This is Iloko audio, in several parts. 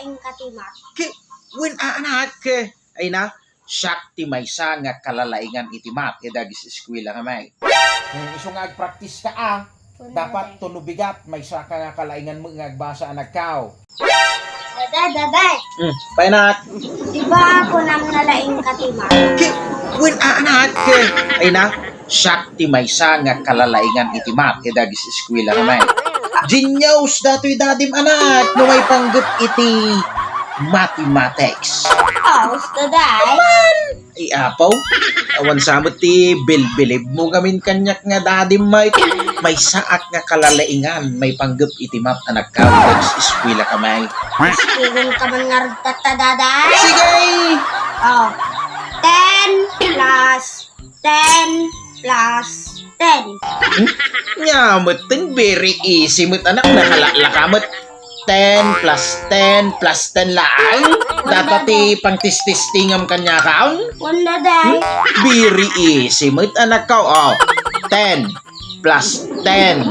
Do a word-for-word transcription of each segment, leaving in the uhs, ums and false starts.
Ing katimat. Ki, wen a anak, eh. Ay na, siak ti maysa nga kalalaingan iti math, eh, dagis eskwela kami. Hmm, isu nga agpraktiska, ah. Dapat to no bigat, maysa ka nga kalaingan mo nga agbasa, anak ko. Dada, dada. Hmm, painak. Di ba kunam nalaing katimat? Ki, wen a anak, eh. Ay na, siak ti maysa nga kalalaingan iti math, eh, dagis eskwela kami. Genius datoy dadim, anak, no maipanggep iti mathematics. Aw, dada. Ay, apaw, awan sa met ti bilbilib mo gamin kaniak nga dadim, may, maysaak nga kalalaingan, maipanggep iti math, anak ko, dagis eskwela kami. Istigon ka man nga rugtatta, dada. Sige! Oh, ten plus ten plus ten. Hmm? Nya met ten, very easy met, anak, nakalaklaka met. Ten plus ten plus ten laeng. Data ti pangtistestingam kaniakon. Wen, dada. Hmm? Very easy met, anak ko. Oh, ten plus ten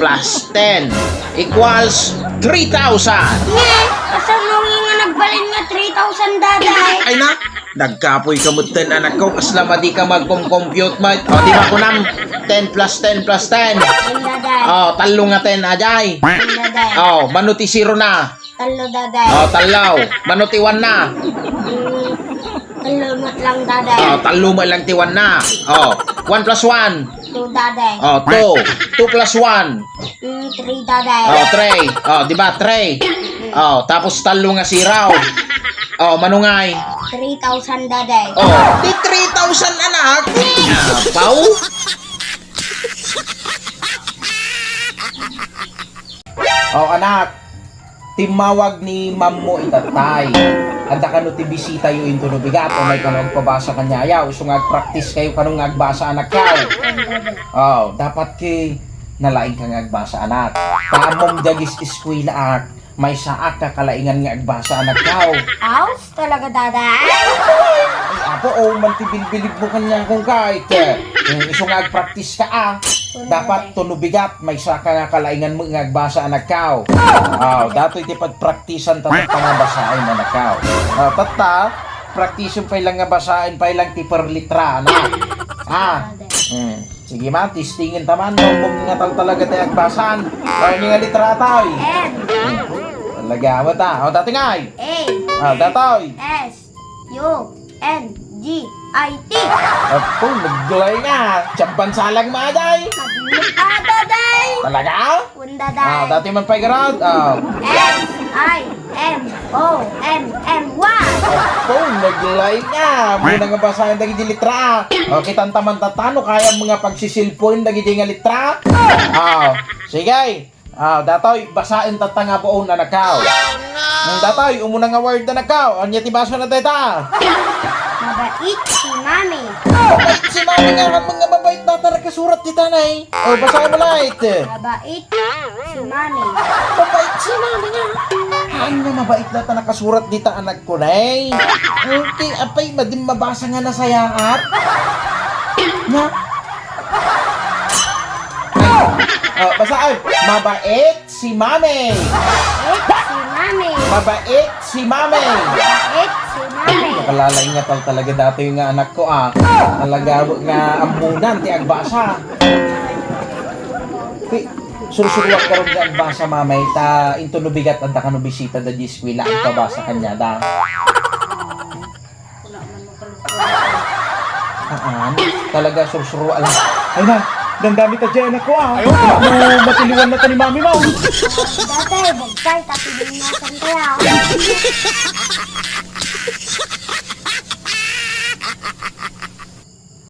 plus ten equals three thousand. Nga, kasano nga nagbalin nga three thousand, dada? Ay na, nagkapoy ka met ten, anak ko, kasla madi ka magkom-compute met. O, di ba kunam, ten plus ten plus ten. Wen, dada. O, tallo nga ten, ajay. Wen, dada. O, mano ti zero na? Tallo, dada. O, tallo. Mano ti one na? Mm, tallo met lang, dada. O, tallo met lang ti one na. O, one plus one. Two, dada. O, two. Two plus one. Mm, three, dada. O, three. O, di ba? Three. O, tapos tallo nga zero. O, mano ngay? Three thousand, dada. O, di three thousand, anak. Apaw. O, anak, timmawag ni mammo itattay. Adda kano ti bisitayo into no bigat, o may kano agpabasa kaniayo, isu nga agpraktis kayo kano nga agbasa, anak ko. O, dapat ket nalaing ka nga agbasa, anak. Ta ammom dagis eskwelaak, maysaak nga kalaingan nga agbasa, anak ko. Aw, talaga, dada? Ay, apo, o man ti bilbilib mo kaniakon, kay, eh, mm, isu nga agpraktis ka, ah. Dapat to no bigat, maysa ka nga kalaingan mo nga agbasa, anak ko. Aw, datoy ti pagpraktisan ta tatta nga basaen, anak ko. Aw, tatta, praktisen pay lang nga basaen pay lang ti per litra, anak. Ha? Hmm. Sige man, testingan ta man, no, kung nga tal talaga ti agbasan. Aw, ni nga litra, tay? M. Hmm. Talaga, awa ta. O, datoy ngay. A. Aw, datoy. S. U N G I T. Apo, naglay nga. Tiyampan salang maday. Madimot ata, day. Talaga? Wen, dada. Aw, datoy man pay garud. Aw. S I M O M M Y. Apo, naglay nga. Muna nga basaen dagiti litra. O, kitan ta man tatta no kayam nga pagsisilpon dagiti nga litra. Aw, sige. Ah, datoy, basaen tatta nga buon, anak ko. Mm, datoy, umuna nga word, anak ko. Ania ti basana dayta? Mabait si Mami. Mabait si Mami nga, ammom nga mabait data nakasurat dita, nay. O, basaen mo, Light. Mabait si Mami. Mabait si Mami nga. Haan nga mabait data nakasurat dita, anak ko, nay. Okay, apay, madim mabasa nga nasayaat. Nga? O, basaen. Mabait si Mami. Mabait si Mami. Mabait si Mami. Mabait si Mami. Nakalalaing nga tal talaga datoy nga anak ko, ah. Talaga nga ammonan ti agbasa. Pi-, sursuruak garud nga agbasa, Mami, ta into no bigat adda kano bisita daydi eskwela, agpabasa kaniada. Haan, talaga, sursuro, alam. Ay na, dandami ta dyan, anak ko, ah. Ano, matiliwan na ta ni Mami mo. Dati, bugtay, tapi din nga sandaya.